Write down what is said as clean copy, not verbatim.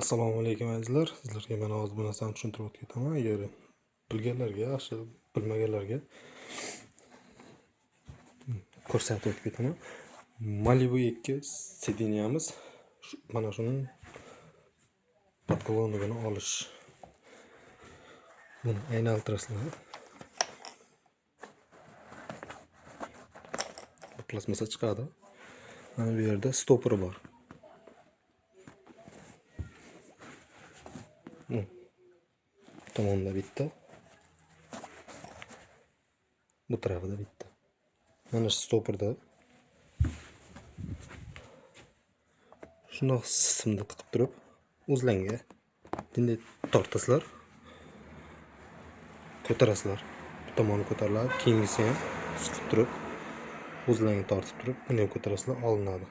Assalomu alaykum, azizlar. Sizlarga mana hozir bu narsani tushuntirib o'tib ketaman. Agar bilganlarga yaxshi, bilmaganlarga ko'rsatib o'tib ketaman. Malibu 2 сиденья miz, mana shuning подголовник ini olish. Buni aylantirasizlar. Bu plastmassa chiqadi. Mana bu yerda stoperi bor. Bu tomonda bitta. Bu tarafida bitta. Mana shu stoperda shundoq simni tiqib turib, o'zlangga bunday tortasizlar. Ko'tarasizlar. Bu tomoni ko'tariladi, keyingisi ham siqib turib, o'zlangga tortib turib, buni ham ko'tarasizlar, olinadi.